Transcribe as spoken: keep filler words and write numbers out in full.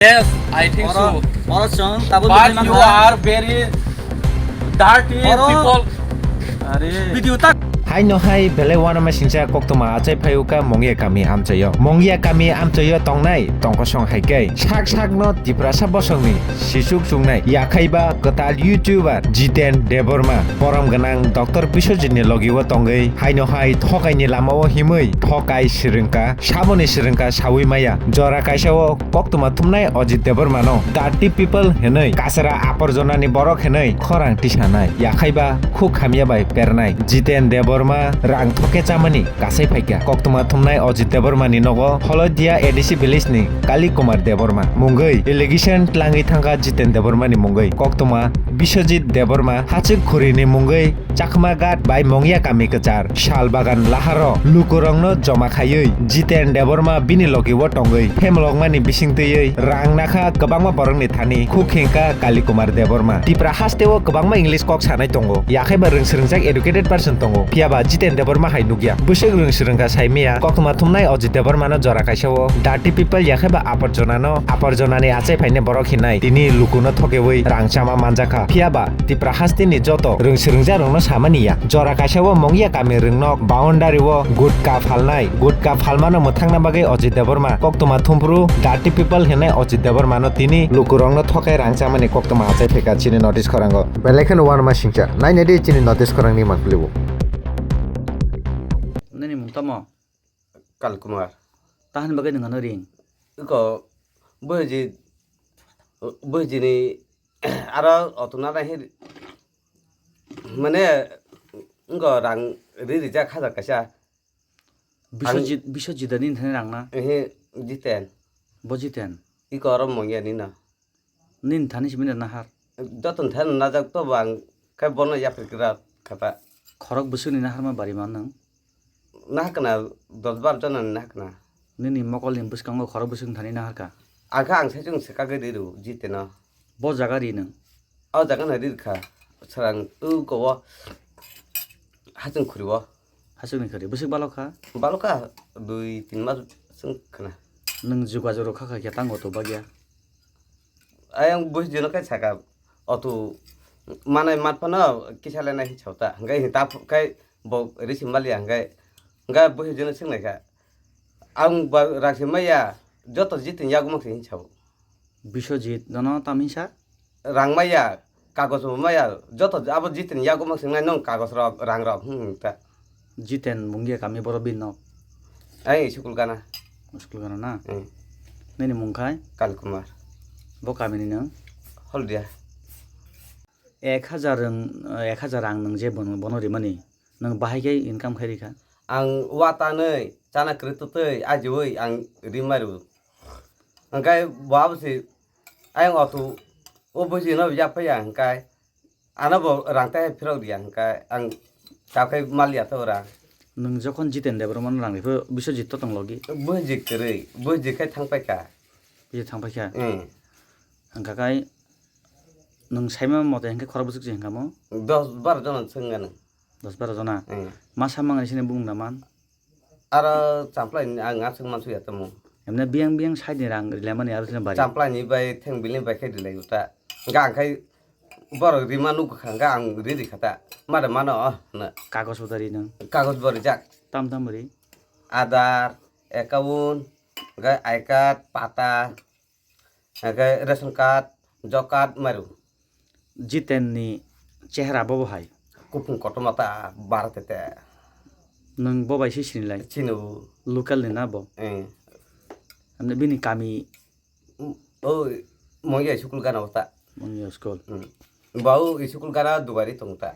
Yes, I think so. Oro, oro chwng tabuk But nukgwi you mankha. Are very dirty Oro people. Are. Video tak. Haino hai belai uanama singcha koktwma achai phaiuka Mongya kami amchaio. Mongya kami amchaio tongnai tongkosong hai khe sak sakno Tiprasa bosongni sisuk chungnai yakhaiba kwtal YouTuber Jiten Debbarma borom gwnang Doctor Biswajitni logio tongwi haino hai thokaini lamao himwi thokai swrwngkha. Saboni swrwngkha saui maya. Jora kaisao koktwma thumnai Ajit Debbarmano dirty people hinwi, kasra aporjonani borok hinwi khorang tisanai, yakhaiba khuk hamya bai pernai. Jiten Debbarma rang thoke chamani kasai phaikha. Koktwma thumnai Ajit Debbarmani nogo Holodia A D C village ni Kali Kumar Debbarma mungwi allegation tlangwi thangkha Jiten Debbarmani mungwi. Koktwma Biswajit Debbarma hachwk khurini mungwi Chakma Ghat bai Mongya kami kwchar Sal Bagan laharo lukurokno joma khaiwi Jiten Debbarma bini logio tongwi phemlokmani bising twiwi rang nakha kwbangma borokni thani khuk hengkha Kali Kumar Debbarma. Tipra hasteo kwbangma English kok sanai tongo, yakhaiba rwngswrwngjak educated person tongo, phiyaba Jiten Debbarma hai nukya. Bwswk rwngswrwngkha saimaya, koktwma thumnai Ajit Debbarmano jora kaisao dirty people yakhaiba aporjonano, aporjonani achai phainai borok hinai tini lukuno thokewi rang chama manjakha. Phiyaba Tipra hasteni joto rwngswrwngjakrokno samani ya. Jora kaisao Mongya kami rwngnok boundary o gutka phalnai. Gutka phalmano mwthangna bagwi Ajit Debbarma koktwma thumpru dirty people hinai Ajit Debbarmano tini lukurokno thokai rang chamani koktwma achai phaikha chini notice khorango. Belai kheno uanama singcha. Nainai di chini notice khorangni mangpili o. Nini mung tamo? Kal Kumar. Tahani bagwi nwng ano ring? Iko bwiji, bwijini aro oto nana hi mane ngo rang ri rijak hajar kaisa. Biswajit, Biswajit ani thani rang na? Ehe, Jiten. Bo Jiten? Iko oro Mongya ni na. Nini thani simi na nahar? Joto ni thani najak to bo ang khe bono yapri kra khata. Khorok bwswk ni nahar ma bari man nang? Nahar kana dos bar jona ni nahar kana. Nini mokol ni bwskango khorok bwswk ni thani nahar ka? Ang kha ang sai chung se kagwi ri ru Jiten no. Bo jaga ri nang? O jaga no ri kha. Srang tu ko o hachung khuri o. Hachung ni khuri bwswk balo kha? Balo kha dui tin mas sung khana. Nang juga joro kha kha khe tango to bagya? Ayang buhi jino kai saka otu manai mat phano kisa le nai hinsa ta. Hingkai hinta kai bo risi malia hingkai. Hingkai buhi jino sing nai kha. Ang ba rang si maya joto Jiten yago mang si hinsa bo. Biswajit nono tam hinsa? Rang maya, kagoj bo maya, joto abo Jiten yago mang si nai nong kagoj rok, rang rok, hmm, ta. Jiten Mongya kami boro bini nok? Ai, school gana. School gana na? Hmm. Nini mung khai? Kal Kumar. Bo kami ni nang? Holdia. Ek hajar rang, ek hajar rang nang je bono, bono rimani. Nang bahai khe income khai rikha? Ang watanwi, chana kwrwi twtwi, ajiwi ang ri maru. Hingkai bo abo se ayang otu o buji no yapha ya hingkai ano bo rang tai phirok riya hingkai ang takhai mal ya to rang. Nwng jokhon Jiten Debbarma no rang ripho Biswajit to tong logi? Buji kwrwi, buji khai thang paikha. Buji thang paikha? Hmm. Hingkha kai nwng saima mote hingke khorok bwswk se hingkha mo? Dos baro jona swngya nwng. Dos baro jona? Hmm. Ma samang ni sini bung da man? Aro champlai ni ang aswk mansu ya tamo. Emne biyang biyang side ni rang rilaimani aro sini bari. Champlai ni bai theng bili bai khai rilai uta. Hingke ang khai borok rima nuk kha hingke ang ri ri kha ta. Mare mano, oh, na. Kagoj bo dari nang? Kagoj bo rijak. Tam tam ri? Aadhaar, account, hingke I card, pata. Hingke ration card, job card mairu. Jiten ni chehra bo bo hai? Kupung kotorma ta bar tete. Nwng bo bai se sinilai? Sino. Local ni na bo? Eh. Amne bini kami? Mm, o, Mongya school gana o ta. Mongya school. Mm. Bau school gana dugari tong ta.